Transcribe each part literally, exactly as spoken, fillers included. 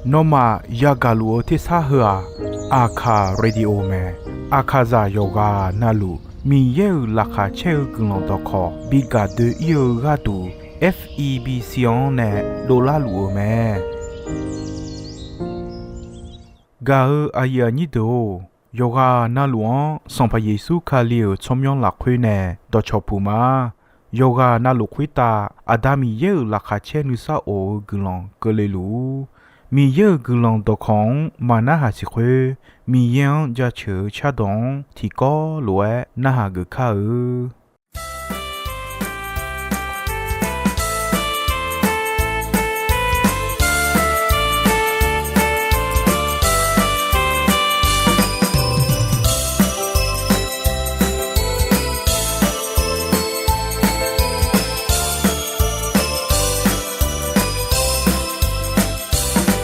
Nawmaf yagaq luf-eu tersar heu-aq, Aqkaq Radio mae. Aqkaqzaq yawqghaq navluf Miqyaer-euq laqkhaq caer-eu guiqlanq dawqkawq bi gaq doe-ir-eu gharduq, F E B C-anr nae dovlar luf-eu mae. Gaq-eu aqyuif aqnyir deuq-or, yawqghaq navluf-anr Sanqpaq Yeqsur Kali-euq tsawrmyanr lafkhoer nae dawqcawq puq ma. Yawqghaq navluf khoertav Aqda Miqyaer-euq laqkhaq caer nuisar of-eu guiqlanq keuvle luf-ur. Miqyaer-euq guiqlanq dawqkawq-anr maqnarhaq siq khoer, Miqyaer-anr jaceuq-eu cardawq-anr tiqkawv lof-aer narhaq geuf kar-eu.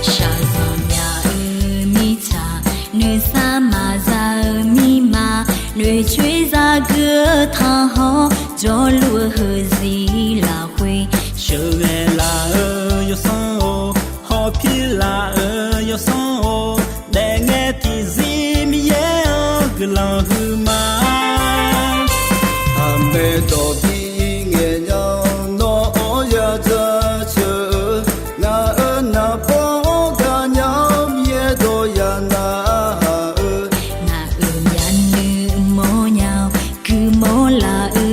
Shaqzanq myaq-euq mirtsaq, nuisar maqza-eu mirma, noeqcoer zagui-eu tanqhawr, jawrluf-eu heuzir lafkhoer, sheuqghae laf-euq yawsanr-or, hawpir laf-euq yawsanr-or, daefngae tiqzir Miqyaer-anr guiqlanq huiqma. Aqmaeq dawq bi ngaeq nya-awr nawr-anr ya jaceuq-eu, ngaq-euq naqbawr-anr gaqnya-awr Miqyaer dawq ya narhaq-eu, ngaq-euq myavnuiv mawrnya-awr guiqmawr laf-eu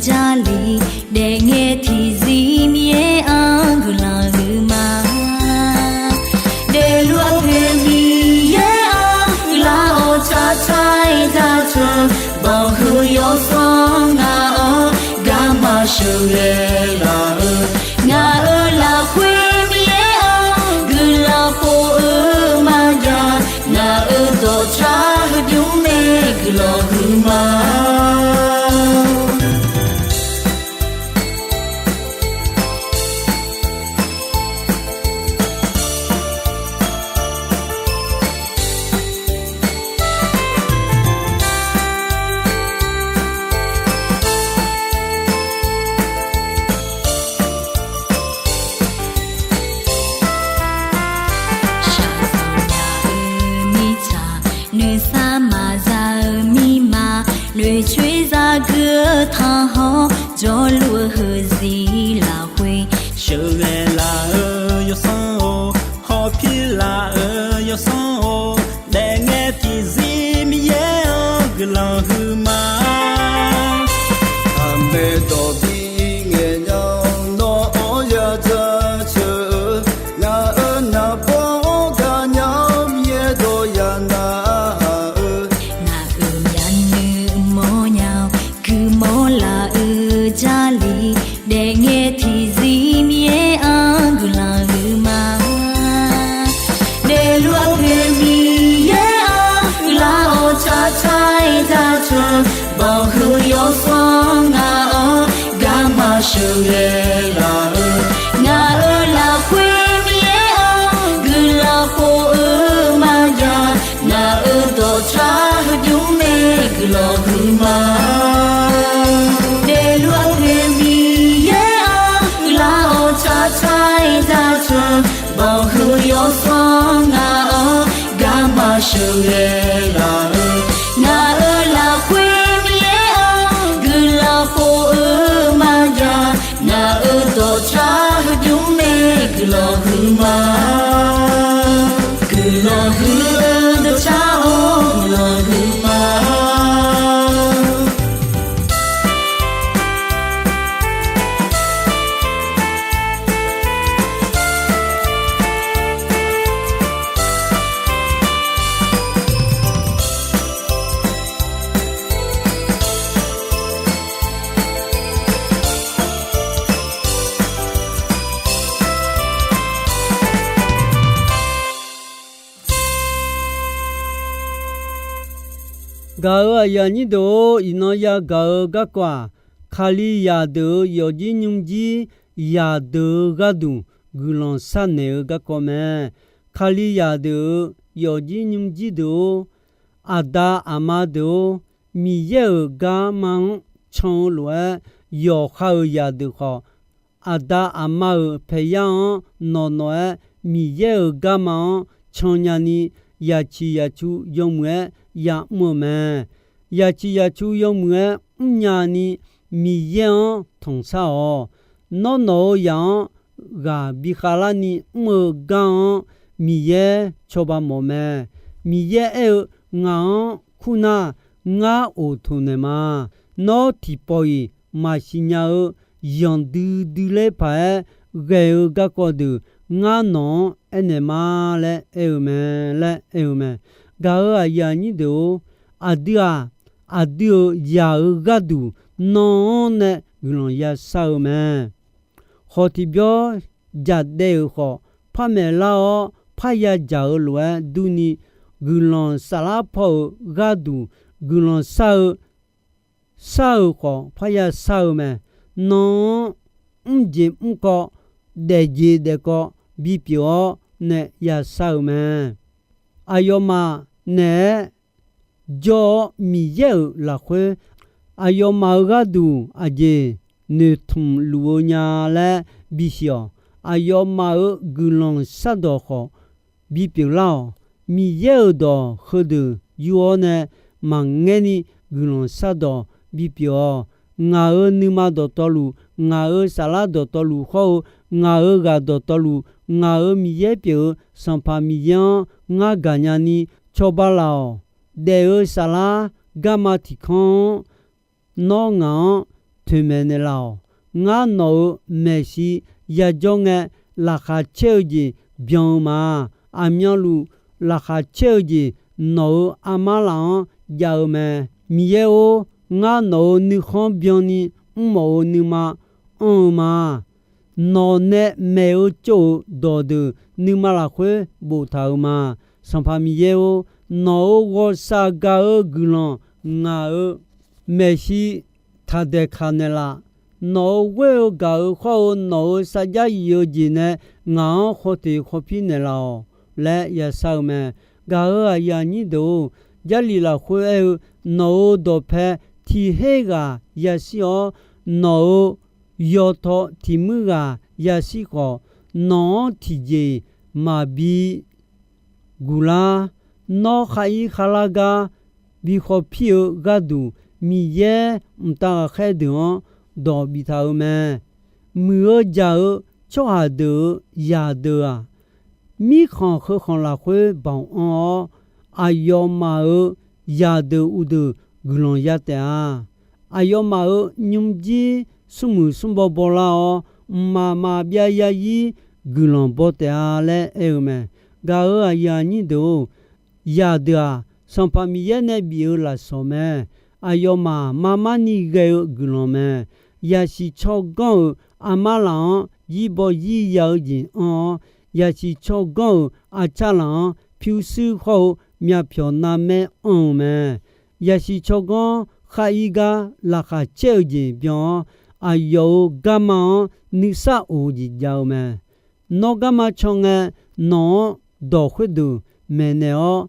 Jarlif, daefngae tiqzir Miqyaer-anr guiqlanq huiqma. Daefluf-eu poeq Miqyaer-anr guiqlanq-awr tsaqtsaq-aer jaceuq, banqhuiq yawsanr ngaq-anr garma sheuqghae laf-eu, ngaq-euq lafkhoer Miqyaer-anr guiqlanq khof-eu maqjav, ngaq-euq dawqtsaq heudymr nae guiqlanq huiqma. Shaqzanq myaq-euq mirtsaq, nuisar maqza-eu mirma, noeqcoer zagui-eu tanqhawr, jawrluf-eu heuzir lafkhoer, sheuqghae laf-euq yawsanr-or, hawpir laf-euq yawsanr-or, daefngae tiqzir Miqyaer-anr guiqlanq huiqma. Aqmaeq dawq bi ngaeq nya-awr nawr-anr ya jaceuq-eu, ngaq-euq naqbawr-anr gaqnya-awr Miqyaer dawq ya narhaq-eu, ngaq-euq myavnuiv mawrnya-awr guiqmawr laf-eu Jarlif, daefngae tiqzir Miqyaer-anr guiqlanq huiqma. Daefluf-eu poeq Miqyaer-anr guiqlanq-awr tsaqtsaq-aer jaceuq, banqhuiq yawsanr ngaq-anr garma sheuqghae laf-eu, ngaq-euq lafkhoer Miqyaer-anr guiqlanq khof-eu maqjav, ngaq-euq dawqtsaq heudymr nae guiqlanq huiqma. Daefluf-eu poeq Miqyaer-anr guiqlanq-awr tsaqtsaq-aer jaceuq, banqhuiq yawsanr ngaq-anr garma sheuqghae laf-eu, ngaq-euq lafkhoer Miqyaer-anr guiqlanq khof-eu maqjav, ngaq-euq dawqtsaq heudymr nae guiqlanq huiqma. Guiqlanq huiq-eu dawqtsaq-or, guiqlanq huiqma. Gaq-euq aqyuif aqnyir deuq-or, iqnan yagaq-eu garkawv-aq, Kalizaq deuq-euq yawfjir nymrjir zaqdeuq-eu gharduq guiqlanq sharnaeq-eu garkawv mae. Kalizaq deuq-euq yawfjir nymrjir deuq-or, aqda aqma deuq-or, Miqyaer-euq garma-anr can-eu lof-aer yawqha-euq zaqdeuq khawf, aqda aqma-euq paeqyar-anr nawq nawq-aer Miqyaer-euq garma-anr cannya ni, yaciq yacu yawmuiq-aer yamr-eu mae. Yaciq yacu yawmuiq-aer mrnya ni Miqyaer-anr tanqshar-awq. Nawr nawq-euq zaq-anr ghaq bi khavlar ni mr-eu gar-anr Miqyaer cawba mawf mae. Miqyaer aer-eu, Ngaq-anr kurnar, ngar oqtoq naeq ma. Nawr tiqpawf-iq maqsiq nya-eu zanqdui dui ler paq-aer ghae-eu garkawv deuq ngar nawq-anr aernaeq ma laer aer-eu mae laer aer-eu mae. Gaq-euq aqyuif aqnyir deuq-or, aqdui-aq, aqdui-euq zaq-euq gharduq nan-anr nae guiqlanq yashar-eu mae. Khawf tiqbyawr jaqdaev-euq khawf, par maeqlar-awr parya dzaq-eu lof-aer durni, guiqlanq saflar paw-euq gharduq guiqlanq shar-eu, shar-euq khawf parya shar-eu mae. Nan-anr mrjeq mrkawv, daefjeq daefkawv bipyeuf-awr nae yashar-eu mae. Aqyawfmaf naeq-aer jawr-awr Miqyaer-euq lafkhoer aqyawfmaf-euq gharduq aqjeq noeqtmq luf-eu nya laer bisiq-awq. Aqyawfmaf-euq guiqlanq shardawq khawf bipyeuf lar-awq. Miqyaer-euq dawq heudeuq yur-awr nae maqngaer ni guiqlanq shardawq bipyeuf-awq. Ngaq-euq nuima dawqtawvluf, ngaq-euq saflar dawqtawvluf hawr-eu, ngaq-euq ghaq dawqtawvluf, ngaq-euq Miqyaer pyeuf-eu Sanqpaq Miqyaer-anr ngar gaqnya ni cawba laf-awq. Daef-eu saflar garma tiqkanr-anr nawr ngaq-anr toeqmaeq naeqlaf-awq. Ngar nawq-euq maeqshi yajawr ngae, laqkhaq caer-eu jeq byan-eu ma. Aqmyanluf laqkhaq caer-eu jeq nawq-euq armar laf-anr jav-eu mae. Miqyaer-or, ngar nawq-euq nuikhanr byanni mrmawf-eu nuima anr-eu ma. Nawq nae maeq-eu tsov-euq dawqdeuq nuima lafkhoer boftaq-euq ma. Sanqpaq Miqyaer-or, nawq-euq ghawqshaq gaq-eu guiqlanq ngaq-euq maeqshi taqdaeq kaq naeqlaf. Nawq-euq ghoer-eu gaq-eu khawr-eu nawq-euq sarjax yif-eu jeq nae ngaq-anr khawteq khawpir naeqlaf-awq laer yashar-eu mae. Gaq-euq aqyuif aqnyir deuq-or, Jarlif lafkhoer aer-eu, nawq-euq dawqpae tiq her ghaq yashir-awr, nawq-euq yawtaw tiq muir ghaq yashir khawf, nawq-anr tiqjeq-iq maqbi guq lar. Nawr khar ir kharlar gar bi khawpir-eu gharduq, Miqyaer mqtav ghaqkhaer deuq-anr dawq biftaq-euq mae. Muiq-eu jaq-eu tsawrhaq deuq-euq zaqdeuq-aq, mirkhanq heukhanq lafkhoer baoq anr-awr, aqyawfmaf-euq zaqdeuq uqdeuq guiqlanq ya taef-a. Aqyawfmaf-euq nymrjir smrmuiq smrbaw bawlar-awr, mqmaq maqbyav yazir guiqlanq baw taef-a laer aer-eu mae. Gaq-euq aqyuif aqnyir deuq-or, zaqdeuq-aq, Sanqpaq Miqyaer nae bif-eu lafsawq mae. Aqyawfmaf mar mar ni ghae-eu guiqlanq mae. Yasiq tsawrganr-euq armar laf-anr zirbaw zir ya-eu jeq anr-awr, yasiq tsawrganr-euq arcar laf-anr pyurshuir hawr-eu myavpyawq navmaer anr-eu mae. Yasiq tsawrganr khar ir gar laqkhaq caer-eu jeq byan-awr, aqyawf-euq garma-anr nuisar of-eu jeq jav-eu mae. Nawr garma caw ngae, nawq-anr dawq khoerdeuq maeqnaeq-awr,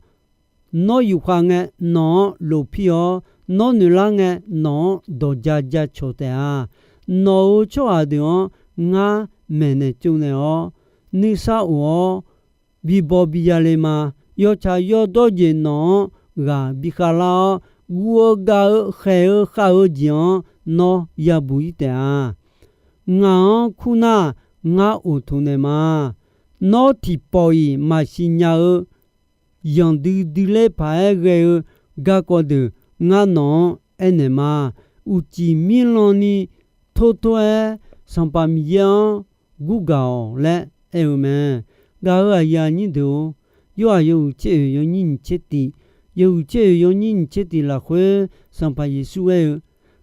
nawr yufkhav ngae, nawq-anr lofpir-awr, nawr noeqlar ngae, nawq-anr dawq ja ja cawq taef-a. Nawq-euq tsawrhaq deuq-anr ngar maeqnaeq tsovnaeq-awr, nuisar of-awr, bibaw bi yale ma. Yawtsaq yawdawr jeq nawq-anr ghaq bi khavlar-awr, guv-eu gav-eu khaeq-eu khav-eu jeq-anr nawr yabuq ir taef-a. Ngaq-anr kurnar, ngar oqtoq naeq ma. Nawr tiqpawf-iq maqsiq nya-eu zanqdui dui ler paq-aer ghae-eu garkawv deuq ngar nawq-anr aernaeq ma. Uqcif mirlan ni tor tor-aer Sanqpaq Miqyaer-anr gurgaq-awq laer aer-eu mae. Gaq-euq aqyuif aqnyir deuq-or, Yorhaq yawhuiq tser oeq yawnyir nyiq tser tiq, yawhuiq tser oeq yawnyir nyiq tser tiq lafkhoer Sanqpaq Yeqsur aer-eu,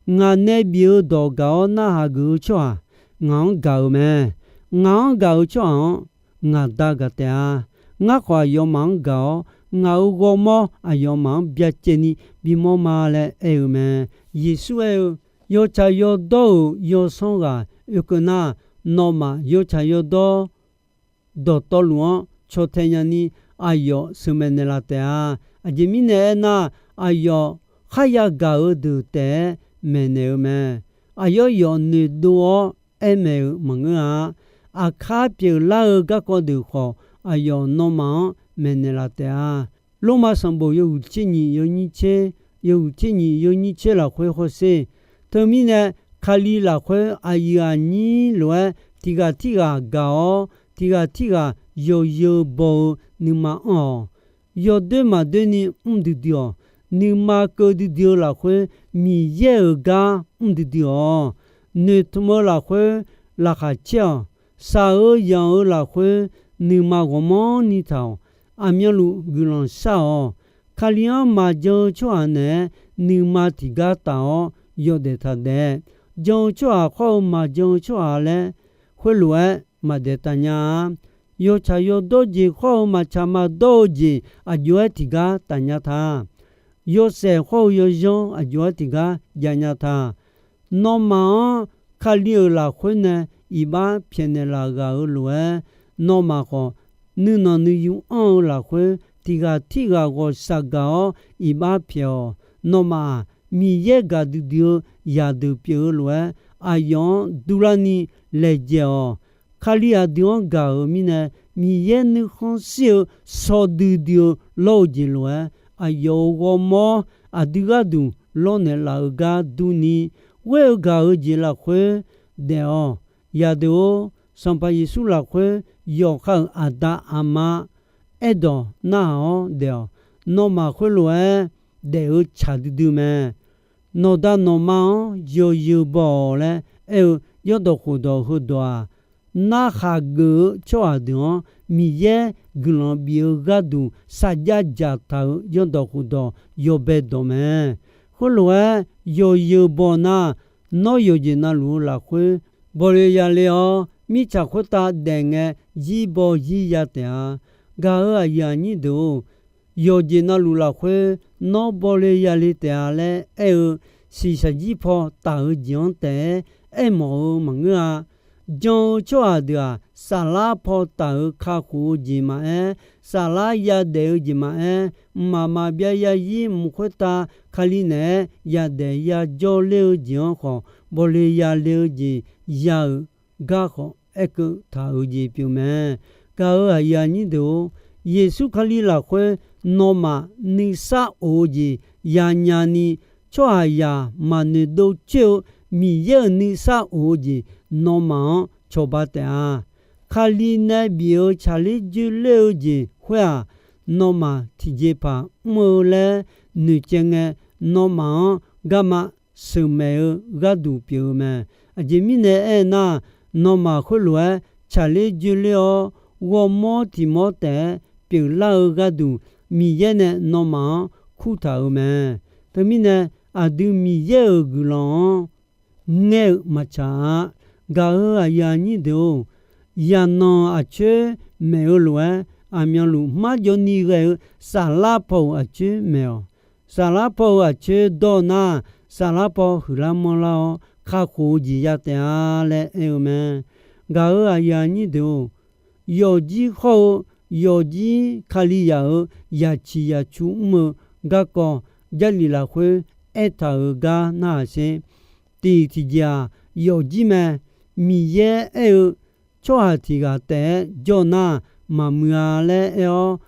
Ngaq nae bif-eu dawq gaq-awr narhaq geuf-eu tsawrhaq ngaq-anr gaq-euq mae. Ngaq-anr gaq-eu tsawrhaq-anr ngaq Da gaq taef-a. Ngar khawf aqyawfmaf-anr gaq-awr, ngaq-euq ghawrmawr aqyawfmaf-anr byacaevni bimawr ma laer aer-eu mae. Yeqsur aer-eu, Yawtsaq yawdawr-euq yawsanr ghaq oekeuv nar, nawmaf yawtsaq yawdawr dawqtawvluf-anr caw tae nyani, aqyawf sheuqmaeq naeqlaf taef-a. Aqjeq mirnae aernar, aqyawf kharya gaq-eu deuq taef-aer maeqnaeq-eu mae. Aqyawf yawf noeqdov-awr aer maeq-euq maqngeur-a. Aqkar pyeuflar-eu garkawv deuq khawf, aqyawf nawmaf-anr maeqnaeq laf taef-a. Lormav sanqbof yawhuiq tser nyiq yawnyir tser, yawhuiq tser nyiq yawnyir tser lafkhoer hawsher. Teumirnae, Kali lafkhoer aqyuif aqnyir lof-aer tiq ghaq tirghaq gaq-awr, tiq ghaq tirghaq yawzeu baw-eu nuima anr-awq. Yawdoer maqdoer ni mr duidui-awq. Nuima keuv duidui-eu lafkhoer Miqyaer-euq gar mr duidui-awq. Noeqtmq-eu lafkhoer laqkhaq caer-awq. Shaq-eu yanq-eu lafkhoer nuima ghawqmanrni taq-awq. Aqmyanluf guiqlanq shar-awq. Kali-anr maqjan-eu tsawrhaq naeq-aer nuima tiqgar taf-awr yawdaef taq daef. Jan-eu tsawrhaq khawr-eu maqjan-eu tsawrhaq laer khoerlof-aer maqdaef taf nya-a. Yawtsaq yawdawr jeq khawr-eu maqtsaq maqdawr-eu jeq aqjox-aer tiqgar taf nya ta. Yawshaef khawr-eu yawzanr aqjox-aer tiqgar jav nya ta. Nawmaf-anr Kali-euq lafkhoer nae iqbax pyaeqnaeq laf ghaq-euq lof-aer, nawmaf khawf nuinanq nuiyu anr-eu lafkhoer tiq ghaq tirghaq ghawqshaq gaq-awr iqbax pyaeq-awq. Nawmaf-aq, Miqyaer gaqdui dui-eu yaqdeuq pyeuf-eu lof-aer, aqyawf-anr durlarni laejae-awq. Kali aqdui-anr gaq-euq mirnae, Miqyaer nuikhanr shir-eu shaw duidui-eu lawr-eu jeq lof-aer, aqyawf-euq ghawrmawr aqdui gharduq lawrnaeq laf-eu gar durni, ghoer-eu gaq-eu jeq lafkhoer daef-awq. Yaqdeuq-or, Sanqpaq Yeqsur lafkhoer yawqha-euq aqda aqma aerdawq narhaq-awr daef-awq. Nawmaf khoerlof-aer daef-eu tsaq duidui mae. Nawqda nawqma-anr yawzeu baw-awq laer aer-eu yawrdawq khofdawq heudawq-aq, narhaq geuf-eu tsawrhaq deuq-anr Miqyaer guiqlanq bif-eu gharduq sarjax dzaqtaq-euq yawrdawq khofdawq yawbae dawq mae. Khoerlof-aer yawzeu baw nar, nawr yawqjeq navluf-eu lafkhoer bawle yale-awr, mirtsaq khoertav daef ngae zir baw zir ya taef-a. Gaq-euq aqyuif aqnyir deuq-or, yawqjeq navluf lafkhoer nawr bawle yale taef-a laer aer-eu, shiqshaq jir paw taf-eu jeq-anr taef-aer aermawf-eu maqngeur-a. Jan-eu tsawrhaq deuq-aq, saflar paw taf-euq kakhof-eu jeq maqaer, saflar yadaef-eu jeq maqaer, mqmaq maqbyav yazir mq khoertav Kali naeq-aer yadaef yajawr ler-eu jeq-anr khawf, bawle yale-eu jeq ya-euq gar khawf aerkeuv taq-euq jeq pyeuf mae. Gaq-euq aqyuif aqnyir deuq-or, Yeqsur Kali lafkhoer nawmaf nuisar of-eu jeq yanya ni, tsawrhaqzaq maqnoeq dov coer-eu Miqyaer-euq nuisar of-eu jeq nawmaf-anr cawba taef-a. Kali nae bif-euq tsaqler joeler-eu jeq khoer-aq, nawmaf tiqjeqpaq mr-eu laer noeqcaev ngae, nawmaf-anr garma sheuqmaeq-eu gharduq pyeuf-eu mae. Aqjeq mirnae aernar, nawmaf khoerlof-aer tsaqler joeler-awr, ghawrmawr tiq mawr taef-aer pyeuflar-eu gharduq, Miqyaer nae nawmaf-anr kurtaq-euq mae. Teumirnae, aqdui Miqyaer-euq guiqlanq-anr ngaer-eu maqtsaq-a. Gaq-euq aqyuif aqnyir deuq-or, yaqnanq aqcoer maeq-eu lof-aer, aqmyanluf marjawv ni ghae-eu saflar paw-euq aqcoer maeq-awq. Saflar paw-euq aqcoer dawr nar, saflar paw huiqlar manrlar-awr, kakhof-eu jeq ya taef-a laer aer-eu mae. Gaq-euq aqyuif aqnyir deuq-or, yawfjir khawr-eu, yawfjir Kalizaq-euq yaciq yacu mr-eu garkawv Jarlif lafkhoer aertaq-euq gar narhaq sher. Tiq tiqjeq-aq, yawfjir mae. Miqyaer aer-eu, tsawrhaq tiq ghaq taef-aer jawr nar, maqmuiq-a laer aer-awr,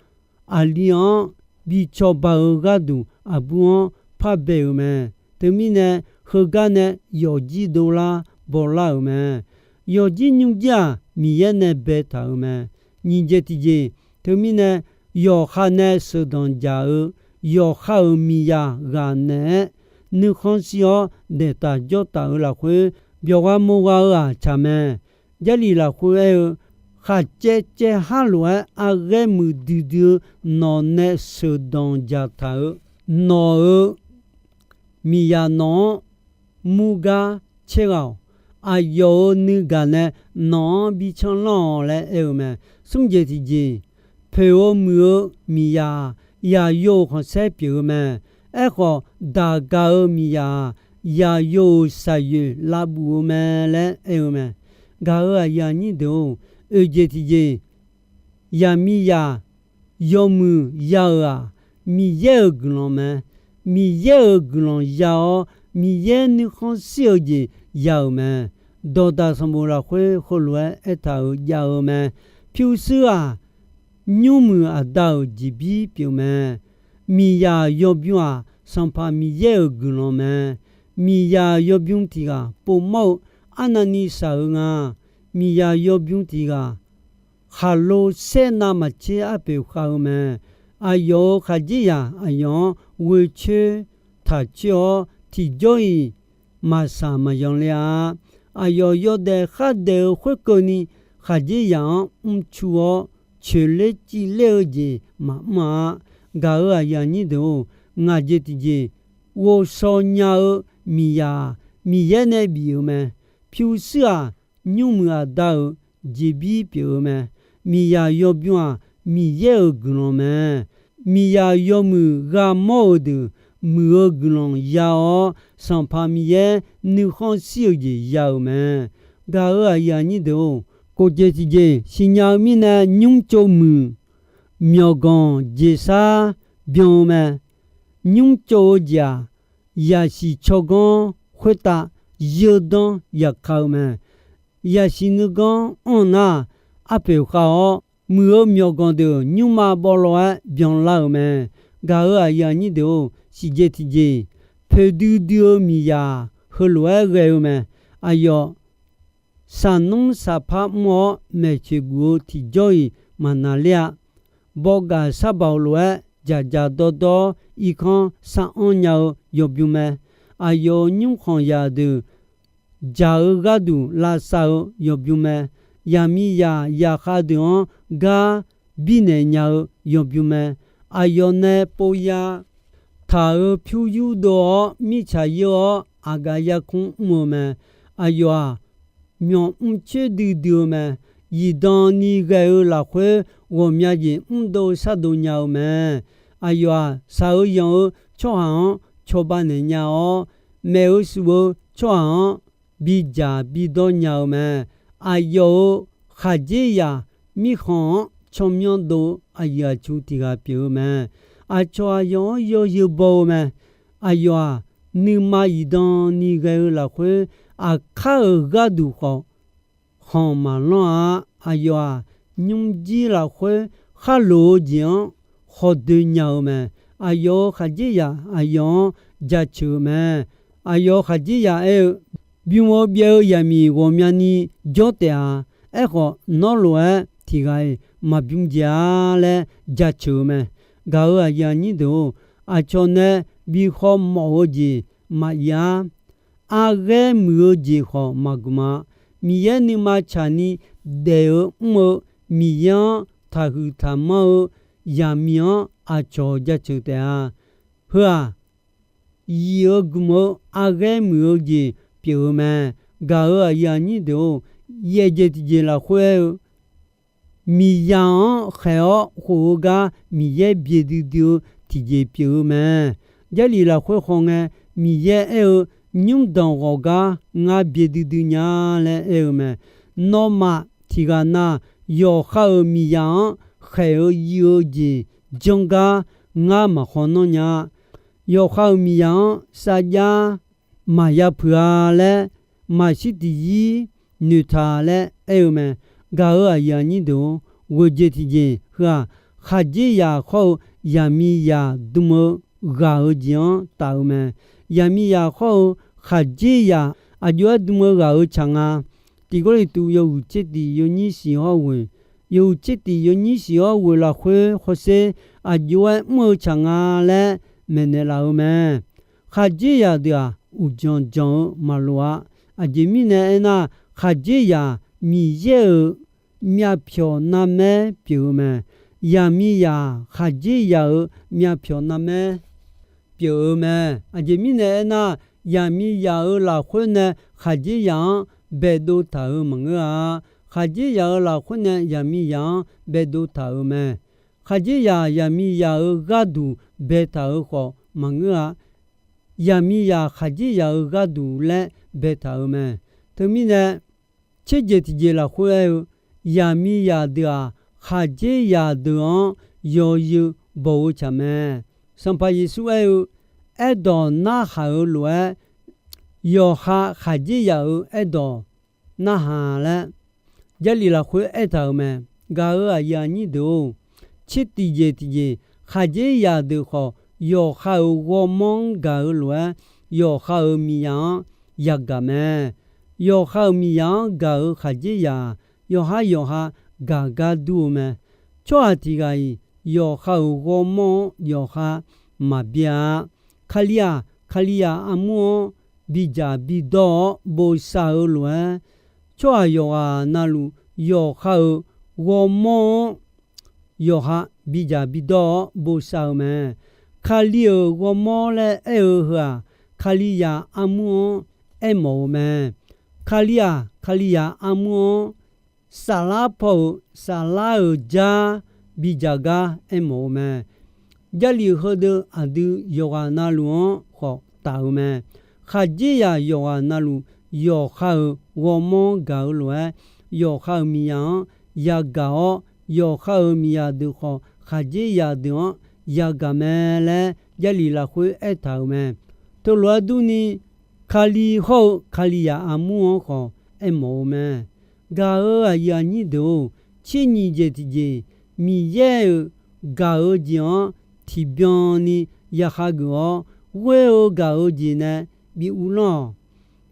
aqli-anr bi cawba-eu gharduq aqbur-anr par bae-euq mae. Teumirnae, heugar nae yawfjir dovlar bawlar-euq mae. Yawfjir nymrjir-aq, Miqyaer nae baetaq-euq mae. Nyiq jeq tiqjeq, teumirnae, yawqha nae sheuqdanq jaq-eu, yawqha-euq miqzaq ghaq naeq-aer nuikhanr shir-awr daeqtaq jawrtaq-euq lafkhoer, byawqgha mawrgha-eu-aq tsaq mae. Jarlif lafkhoer aer-eu, khaqcaev caev har lof-aer arghaer muiqdui dui-eu nawq nae sheuqdanq jaq taq-euq, nawq-euq miqzaq nawq-anr murgar caer ghaq-awq. Aqyawf-euq nuigaq nae nawq-anr bi canlanr-awq laer aer-eu mae. Smr jeq tiqjeq, poeq-eu muiq-eu miqzaq-aq, yaqyo-euq khanqsaer pyeuf-eu mae. Aerkhawf, daq gaq-eu miqzaq-aq, yaqyo-euq shaqyoeq lavbuf-eu mae laer aer-eu mae. Gaq-euq aqyuif aqnyir deuq-or, oeq jeq tiqjeq, yaqmiqzaq yawmuiq ya-euq-aq, Miqyaer-euq guiqlanq mae. Miqyaer-euq guiqlanq ya-awr, Miqyaer nuikhanr shir-eu jeq ya-euq mae. dawqdaq sanqbof lafkhoer heulof-aer aertaq-euq jav-eu mae. Pyurshuir-aq, nymrmuiq aqda-euq jeqbir pyeuf mae. Miqzaq yawbymr-aq, Sanqpaq Miqyaer-euq guiqlanq mae. Miqzaq yawbymr tiq ghaq povmawr-eu arnavni shaq-eu nga. Miqzaq yawbymr tiq ghaq khaqlo saer navmaqtser arpoeq khav-eu mae. Aqyawf-euq khaqdzerzaq aqyawf-anr ghoecoer taqcoer-awr, tiqjawr-iq maqshaq maqyan le-a. Aqyawf yawdaef khardaef-eu khoerkeuvni, khaqdzerzaq-anr mrcu-awr, coeqler civler-eu jeq maqmr-a. Gaq-euq aqyuif aqnyir deuq-or, ngaq jeq tiqjeq ghovshaw nya-eu miqzaq-aq, Miqyaer nae bif-euq mae. Pyurshuir-aq, nymrmuiq aqda-euq jeqbir pyeuf-eu mae. Miqzaq yawbymr-aq, Miqyaer-euq guiqlanq mae. Miqzaq yawmuiq gha mawr-eu deuq muiq-eu guiqlanq ya-awr, Sanqpaq Miqyaer nuikhanr shir-eu jeq ya-euq mae. Gaq-euq aqyuif aqnyir deuq-or, kof jeq tiqjeq siqnya-eu mirnae, nymr tsov muiq myawqganq jeqsar byan-eu mae. Nymr tsov-eu jeq-aq, yaqsiq tsawrganr khoertav yeudanr yaka-eu mae. Yaqsiq nuiganr anr nar, arpoeq khav-awr, muiq-eu myawqganq deuq nymrma bawvlawv-aer byanlar-euq mae. Gaq-euq aqyuif aqnyir deuq-or, siqjeq tiqjeq poeqdui dui-eu miqzaq heulof-aer ghae-eu mae. Aqyawf, saqnmr saqpar mr-awr maeqtsoeq guf-eu tiqjawr-iq maqnaqler-a. Bawgaf sharbaoq lof-aer dzaqdzaq dawrdawr irkanr sar-anr nya-eu yawbymr mae. Aqyawf-euq nymrkhanq zaqdeuq dzaq-eu gharduq lavsav-eu yawbymr mae. Yaqmiqzaq zaqkhav deuq-anr gar birnaeq nya-eu yawbymr mae. Aqyawf nae pov ya taq-euq pyur yurdov-awr, mirtsaq yeur-awr, aqgaf yarkmr mr-eu mae. Aqyawf-aq, myanq mr coer duidui-eu mae. Zifdan ni ghae-eu lafkhoer, ghawqmya jeq mrdov shardov nya-eu mae. Aqyawf-aq, shaq-eu yanq-eu tsawrhaq-anr cawba naeq nya-awr, maef-eu shuf-eu tsawrhaq-anr bidzaq bidawr nya-eu mae. Aqyawf-euq khaqdzerzaq mirkhanq-anr tsawrmyanr dov-eu aqyuif aqtsu tiq ghaq pyeuf-eu mae. Aqcawq aqyawf-anr yawzeu baw-eu mae. Aqyawf-aq, nuima zifdan ni ghae-eu lafkhoer, aqkar-euq gharduq khawf khanq maqlanr-a. Aqyawf-aq, nymrjir lafkhoer kharloq-eu jeq-anr khawdoe nya-eu mae. Aqyawf-euq khaqdzerzaq aqyawf-anr jaceuq-eu mae. Aqyawf-euq khaqdzerzaq aer-eu, bym-eu byaev-eu zaqmiq ghawqmyani jawr taef-a. Aerkhawf, nawr lof-aer tiq ghaq-iq maqbym jaeq-a laer jaceuq-eu mae. Gaq-euq aqyuif aqnyir deuq-or, aqcawq nae bi khawf mawf-eu jeq maqir-ar. Arghaer muiq-eu jeq khawf maqgmq-a. Miqyaer nuima tsaqni daef-eu mr-eu Miqyaer-anr taqhuiq taqmanr-eu zaqmiq-anr aqcawq jaceuq taef-a. Heu-aq, yif-eu gmq-eu arghaer muiq-eu jeq pyeuf-eu mae. Gaq-euq aqyuif aqnyir deuq-or, yaeq jeq tiqjeq lafkhoer aer-eu, miqzaq-anr khaeq-awr khof-eu gar Miqyaer byaeq duidui-eu tiqjeq pyeuf-eu mae. Jarlif lafkhoer khawf ngae, Miqyaer aer-eu, nymrdanq ghawq gar ngar byaeq duidui nya laer aer-eu mae. Nawmaf tiq ghaq na, yawqha-euq miqzaq-anr khaeq-eu yif-eu jeq janr gar ngar maqkhawf nanr nya. Yawqha-euq miqzaq-anr sarjax maqya puiq-a laer, maqshir tiqzir noeqtaq laer aer-eu mae. Gaq-euq aqyuif aqnyir deuq-or, ghoeqjeq tiqjeq heu-aq, khaqdzerzaq khawr-eu zaqmiqzaq dm-eu ghaq-eu jeq-anr taf-eu mae. Zaqmiqzaq khawr-eu khaqdzerzaq aqjox-aer dm-eu ghaq-eu tsaq nga. Tiq Gawrliqtu yawhuiq tser tiq yawnyir shiq hawr ghoeq, yawhuiq tser tiq yawnyir shiq hawr ghoeq lafkhoer hawsher, aqjox-aer mr-eu tsaq nga laer maeqnaeq laf-eu mae. Khaqdzerzaq deuq-aq, uqdzanq dzanq-eu maqloq-a. Aqjeq mirnae aernar, khaqdzerzaq Miqyaer-euq myavpyawq narmaer pyeuf-eu mae. Zaqmiqzaq khaqdzerzaq-euq myavpyawq narmaer pyeuf-eu mae. Aqjeq mirnae aernar, zaqmiqzaq-euq lafkhoer nae khaqdzerzaq-anr baedov taq-euq maqngeur-a. Khaqdzerzaq-euq lafkhoer nae zaqmiqzaq-anr baedov taq-euq mae. Khaqdzerzaq zaqmiqzaq-euq gharduq baetaq-euq khawf maqngeur-a. Zaqmiqzaq khaqdzerzaq-euq gharduq laer baetaq-euq mae. Teumirnae, tserjeq tiqjeq lafkhoer aer-eu, zaqmiqzaq deuq-aq, khaqdzerzaq deuq-anr yawzeu baw-eu tsaq mae. Sanqpaq Yeqsur aer-eu, aerdawq narhaq-euq lof-aer, yawqha khaqdzerzaq-euq aerdawq narhaq laer Jarlif lafkhoer aertaq-euq mae. Gaq-euq aqyuif aqnyir deuq-or, tser tiqjeq tiqjeq khaqdzerzaq deuq khawf, yawqha-euq ghawrmawr-anr gaq-eu lof-aer, yawqha-euq miqzaq-anr yagaq mae. Yawqha-euq miqzaq-anr gaq-euq khaqdzerzaq-aq, yawqhar yawqha gaq gar dur-eu mae. Tsawrhaq tiq ghaq-iq yawqha-euq ghawrmawr-anr yawqha maqbyav-a. Kalizaq, Kalizaq armur-anr bidzaq bidawr-awr bosav-eu lof-aer, tsawrhaq yawqghaq navluf yawqha-euq ghawrmawr-anr yawqha bidzaq bidawr-awr bosav-eu mae. Kali-euq ghawrmawr laer aer-eu heu-aq, Kalizaq armur-anr aermawf-eu mae. Kalizaq, Kalizaq armur-anr saflar paw-euq saflar-euq jar bidzaq gar aermawf-eu mae. Jarlif heudeuq aqdui yawqghaq navluf-anr khawf taf-eu mae. Khaqdzerzaq yawqghaq navluf yawqha-euq ghawrmawr-anr gaq-eu lof-aer, yawqha-euq miqzaq-anr yagaq-awr, yawqha-euq miqzaq deuq khawf khaqdzerzaq deuq-anr yagaq mae laer Jarlif lafkhoer aertaq-euq mae. Teulof-aer durni, Kali hawr-eu Kalizaq armur-anr khawf aermawf-eu mae. Gaq-euq aqyuif aqnyir deuq-or, tser nyiq jeq tiqjeq, Miqyaer-euq gaq-eu jeq-anr tiqbyan ni ya hageuf-awr, ghoer-eu gaq-eu jeq nae bi uvlanr-awq.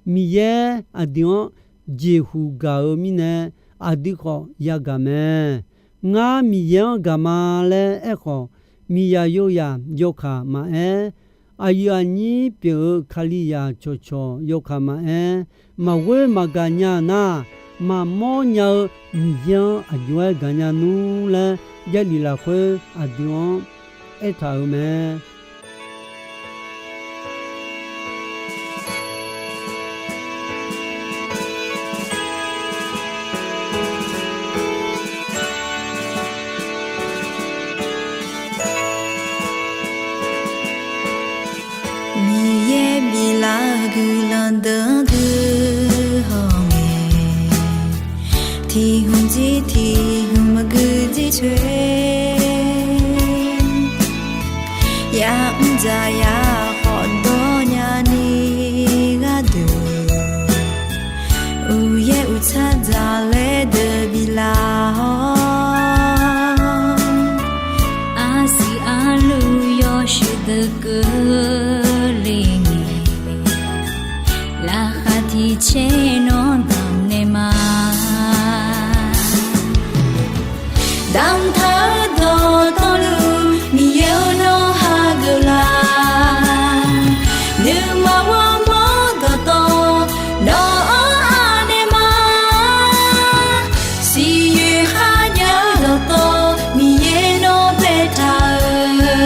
Miqyaer aqdui-anr jeqhuq gaq-eu mirnae, aqdui khawf yagaq mae. Ngar Miqyaer-anr gaq ma laer aerkhawf, miqzaq yozaq yawkaq maqaer, aqyuif aqnyir pyeuf-eu Kalizaq cawqcawq yawkaq maqaer, maqghoer maqgaq nya nar, maqmawr nya-eu Miqyaer-anr aqjox-aer gaq nya nmr laer Jarlif lafkhoer aqdui-anr aertaq-euq mae. Miqyaer biflaf-eu guiqlanq deuq-anr guihaw ngae, tiq hmq jir tiq hmq maqgui jir coer, ya'mr dzaqyaq khawf dawr nyani gharduq, uqyaer uqtsar dzaqlaer deuq biflaf-awr, arsiq arluv yawshuif deuq keuvle ngae, laqkhaq tiq caer nawr damq naeq ma. Damqtaq-eu dawqtawvluf Miqyaer-or nawr hageuf laf. Nuima ghawrmawr dawqtawv nawq-anr anaeq ma. Siqyoeq kharjav-eu dawqtawv Miqyaer nawr baetaq-euq,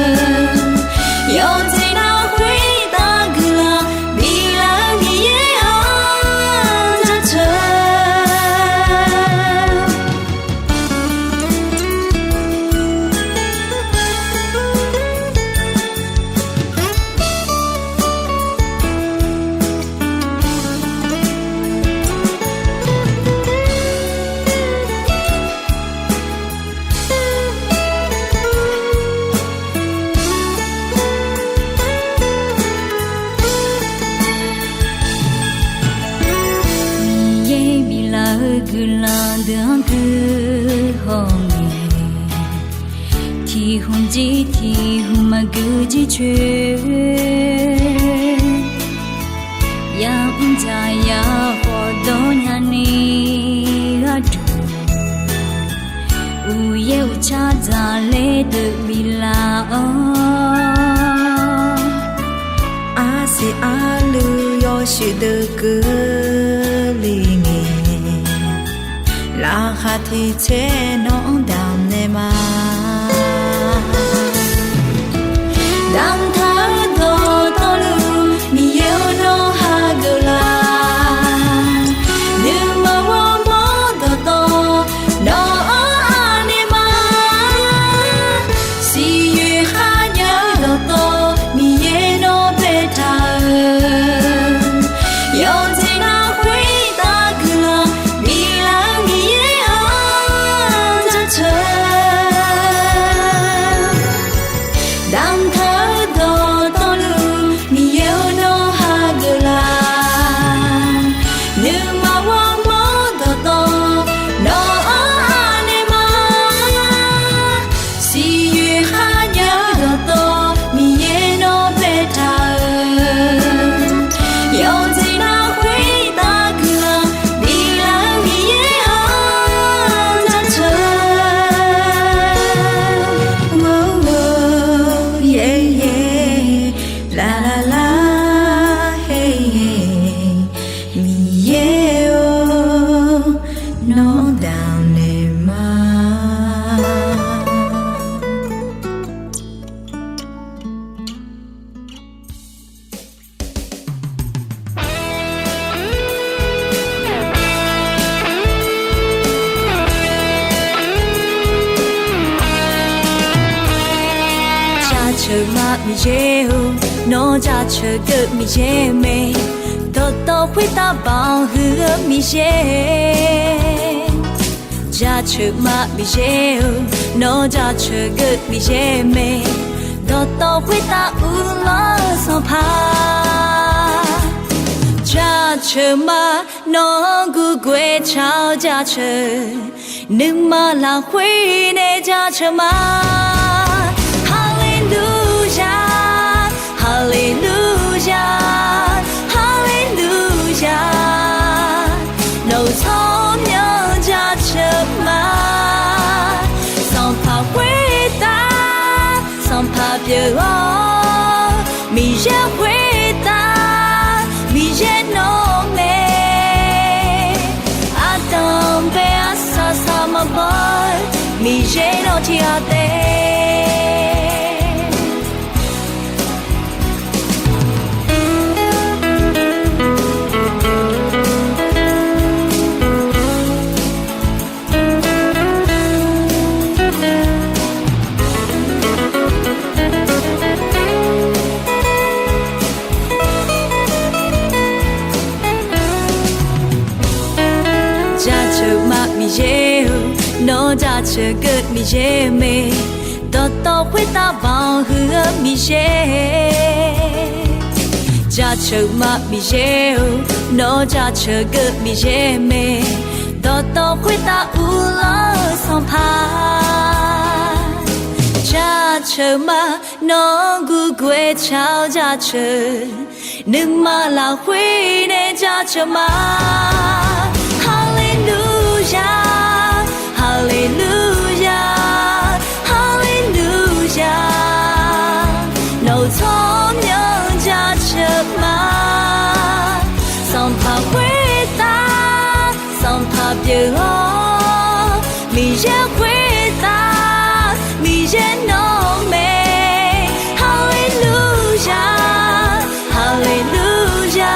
yawqjeq nar khoertav guiqlanq biflaf-eu Miqyaer-anr jaceuq. Miqyaer biflaf-eu guiqlanq deuq-anr guihaw ngae, tiq hmq jir tiq hmq maqgui jir coer, ya'mr dzaqyaq khawf dawr nyani gharduq, uqyaer uqtsar dzaqlaer deuq biflaf-awr, arsiq arluv yawshuif deuq keuvle ngae, laqkhaq tiq caer nawq-anr damq naeq ma. Damqtaq-eu dawqtawvluf Miqyaer-or nawr hageuf laf. Nuima ghawrmawr dawqtawv nawq-anr anaeq ma. Siqyoeq kharjav-eu dawqtawv Miqyaer nawr baetaq-euq, yawqjeq nar khoertav guiqlanq biflaf-eu Miqyaer-anr jaceuq. Damqtaq-eu dawq Jaceuq ma Miqyaer-or, nawr jaceuq geuv Miqyaer mae, dawqtawv khoertav baoq huiq-eu Miqyaer. Jaceuq ma Miqyaer-or, nawr jaceuq geuv Miqyaer mae, dawqtawv khoertav uvlanr-eu Sanqpaq. Jaceuq ma, nawq-anr gurgoer tsaq-awr jaceuq, nuima lafkhoer nae jaceuq ma. Haleluya, haleluya, haleluya. Nawq-euq tsawrmyanr jaceuq ma. Sanqpaq khoertav, Sanqpaq pyeuf-awr, Miqyaer khoertav, Miqyaer nawr mae. Ardanq bae arsaq saq maqbaw-eu, Miqyaer nawr tiqghaq taef. Jaceuq ma Miqyaer-or, nawr jaceuq geuv Miqyaer mae, dawqtawv khoertav baoq huiq-eu Miqyaer. Jaceuq ma Miqyaer-or, nawr jaceuq geuv Miqyaer mae, dawqtawv khoertav uvlanr-eu Sanqpaq. Jaceuq ma, nawq-anr gurgoer tsaq-awr jaceuq, nuima lafkhoer nae jaceuq ma. Haleluya, haleluya, haleluya. Nawq-euq tsawrmyanr jaceuq ma. Sanqpaq khoertav, Sanqpaq pyeuf-awr, Miqyaer khoertav, Miqyaer nawr mae. Haleluya, haleluya,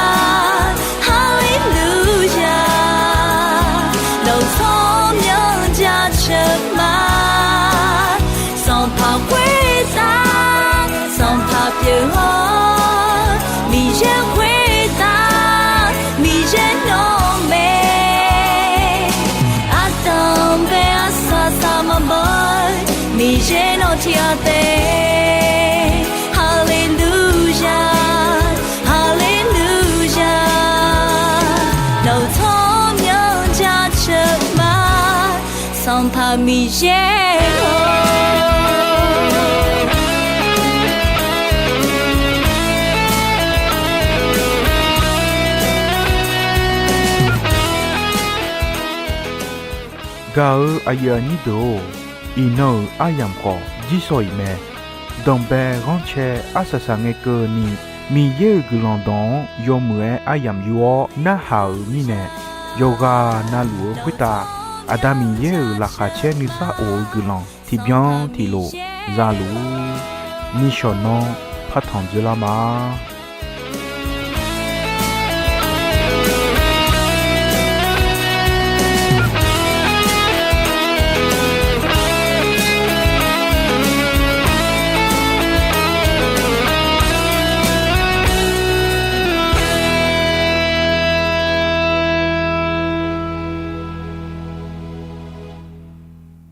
haleluya. Nawq-euq tsawrmyanr jaceuq ma. Sanqpaq khoertav, Sanqpaq pyeuf-awr, Miqyaer khoertav, Miqyaer nawr mae. Ardanq bae arsaq saq maqbaw-eu, Miqyaer nawr tiqghaq taef. Haleluya, haleluya. Nawq-euq tsawrmyanr jaceuq ma. Sanqpaq Miqyaer-or. Gaq-eu aqyuif aqnyir deuq-or, iqnan-euq aryamq khawf jirsawq iq mae. Danqbae ghanrcae arsaq saq ngae keuvni, Miqyaer-euq guiqlanq dawq-anr yawmuiq-aer aryamq yur-awr narhaq-euq mirnae, yawqghaq navluf-eu khoertav Aqda Miqyaer-euq laqkhaq caer nuisar of-eu guiqlanq tiqbyan tiqlof za luf-ur. Nishawq nanr partanq dzoerlar ma.